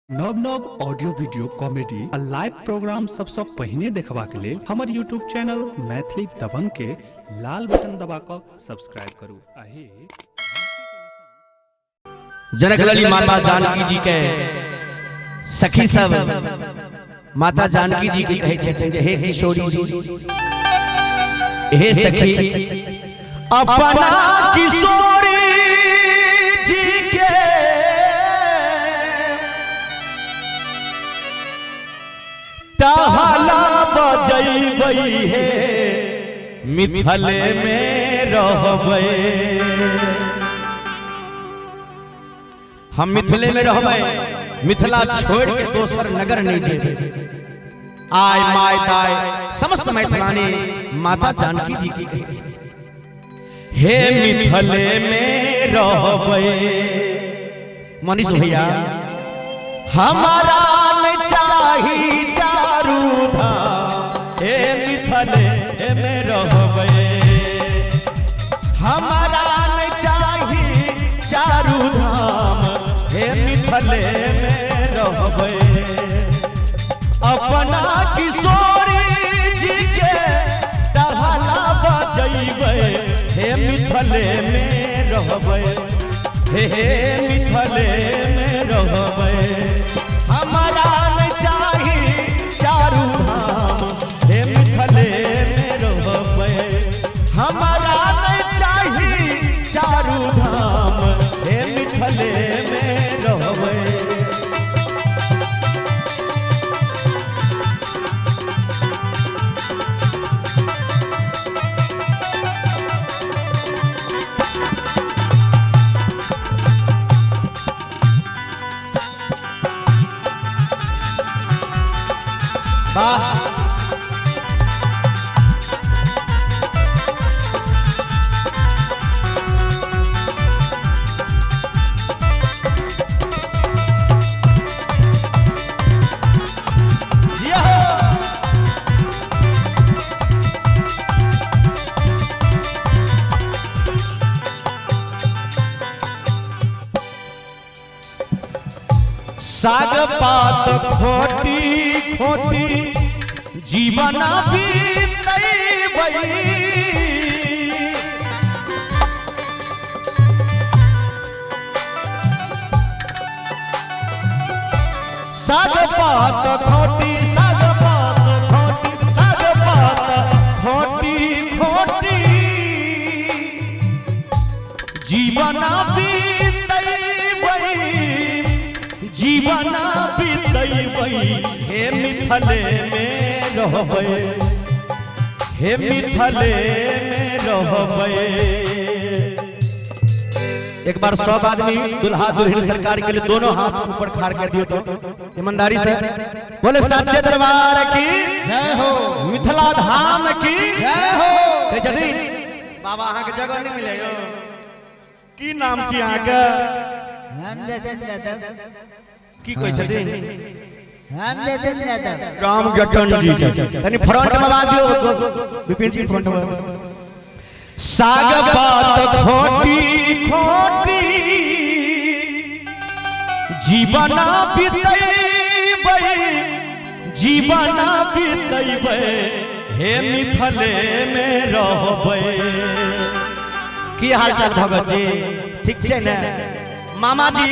नव नव audio video comedy आ लाइव प्रोग्राम सबसँ पहिने देखबाक लेल हमर यूट्यूब चैनल मैथिली दबंग के लाल बटन दबा कऽ सब्सक्राइब करू आ हे जनक लली माता जानकी जी के सखी सब माता जानकी जी के कहै छथिन जे हे किशोरी जी, हे सखी, अपना किशोरी जी के टहला बजैबै हे, मिथले में रहबै। हम मिथिले में रहबै, मिथिला छोड़ के दोसर नगर नहीं जेबै। आय my दाय समस्त मैथिलानी माता जानकी जी की कहै छै, हे मिथिले में रहबै। मनीष भैया, हमारा नहीं चाही चारू धाम, हे मिथिले में रहबै। हमारा नहीं चाही चारू धाम, हे मिथिले में रहबै। अपना किशोरी जी के टहला बजैबै, हे मिथिले में रहबै, हे मिथिले में रहबै। हमारा नहीं चाही चारू धाम, हे मिथिले में रहबै। हमारा नहीं चाही चारू धाम, हे मिथिले में रहबै। वाह, साग पात खोटी खोटी जीवन बीतैबै। साग पात खोटी, साग पात खोटी, साग पात खोटी खोटी जीवन बीतैबै, जीवन बीतैबै। हे मिथिले में रहबै, हे मिथिले में रहबै। एक बार सब आदमी दुल्हा दुल्हन सरकार के लिए दोनों हाथ ऊपर खाड़ कर दियो तो ईमानदारी से बोले सच्चे दरबार की जय हो, मिथिला धाम की जय हो। कहै छथिन बाबा अहाँ के जगह नहीं मिले यौ। की नाम छी अहाँ के? हम जतन यादव। की कहै छथिन? हम जतन यादव। राम जतन जी। तनी फ्रंट में बात दियो विपिन जी, फ्रंट में। साग पात खोटी खोटी जीवन बीतैबै, जीवन बीतैबै, हे मिथिले में रहबै। की हाल चाल भगत जी? ठीक छै ने? मामा जी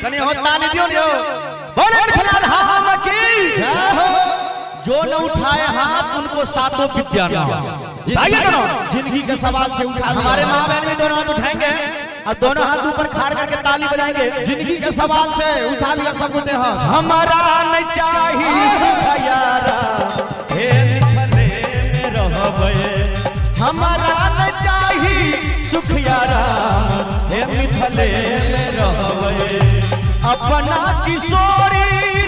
कनि हो ताली दियो ने। बोले मिथिला धाम की जय हो। जो न उठाए हाथ उनको सातों विद्या नाश। दोनों जिंदगी के सवाल से उठा लिया। हमारे माँ बहन भी दोनों हाथ उठाएंगे और दोनों हाथ ऊपर खाड़ करके ताली बजाएंगे। जिंदगी के सवाल से उठा लिया सब गोटे हाथ। हमारा नहीं चाही सुख यारा, हे मिथिले में रहबै। हमारा नहीं चाही सुख यारा, हे मिथिले में रहबै। अपना किशोरी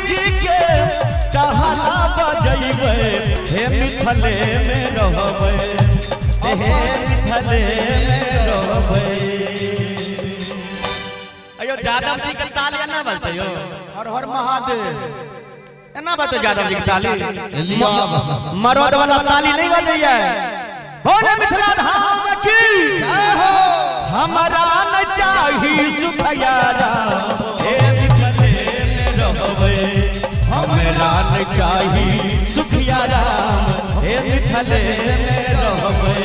जी के टहला बजैबै, हे मिथिले में रहबै, हे मिथिले में रहबै। अयो यादव जी के ताली ना बजते यो। हर हर महादेव। एना बजते यादव जी के ताली? लिया मरद वाला ताली नहीं बजैया। बोले मिथिला धाम की जय हो। हमारा न चाही सुख यारा, हे मिथिले में रहबै। रहबै। हमरा न चाही सुखिया राम हे मिथिले में रहबै।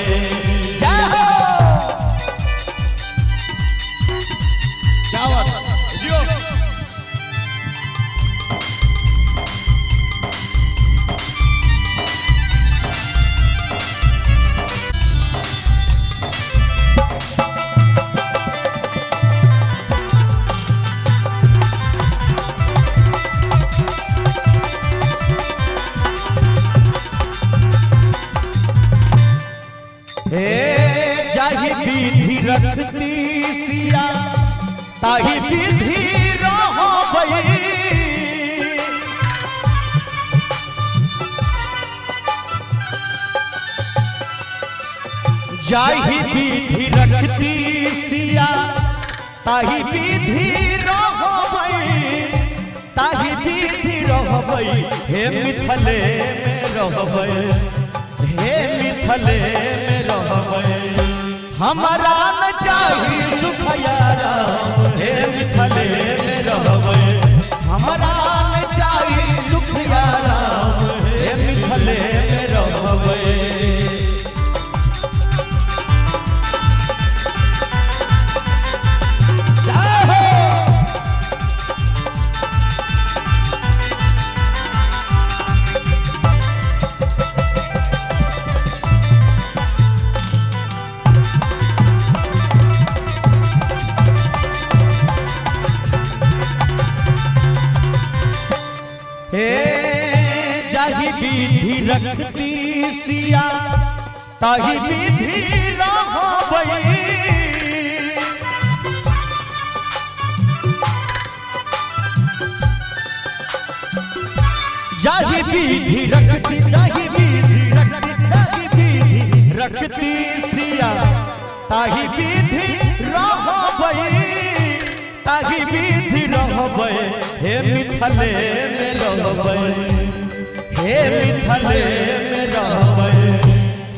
जय हो। क्या बात जियो। हे जाहि विधि रखती सिया ताहि विधि रहबै। जाहि विधि रखती सिया ताहि विधि रहबै, ताहि विधि रहबै हे मिथिले में रहबै, हे मिथिले में रहबै। हमरा न चाही सुखिया राम हे मिथिले में रहबै। हमरा न चाही सुखिया राम हे मिथिले में रहबै। जय हो। हे जाहि विधि रखती सिया ताहि विधि रहबै। जाहि विधि रखती, जाहि विधि रखती, जाहि विधि रखती सिया ताहि विधि रहबै, ताहि विधि रहबै हे मिथिले में रहबै, हे मिथिले में रहबै।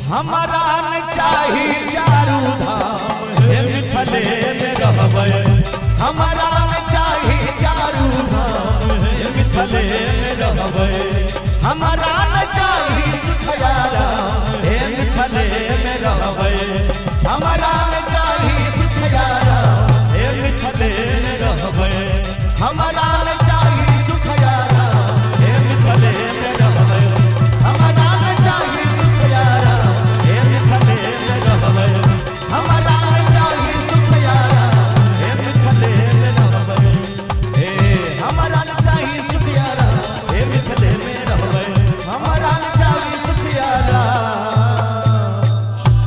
हमरा न चाही चारू धाम हे मिथिले में रहबै। हमरा न चाही चारू धाम हे मिथिले में रहबै। हमरा न चाही सुखिया राम हे मिथिले में रहबै। हमरा न चाही सुखिया राम हे मिथिले में रहबै। हमरा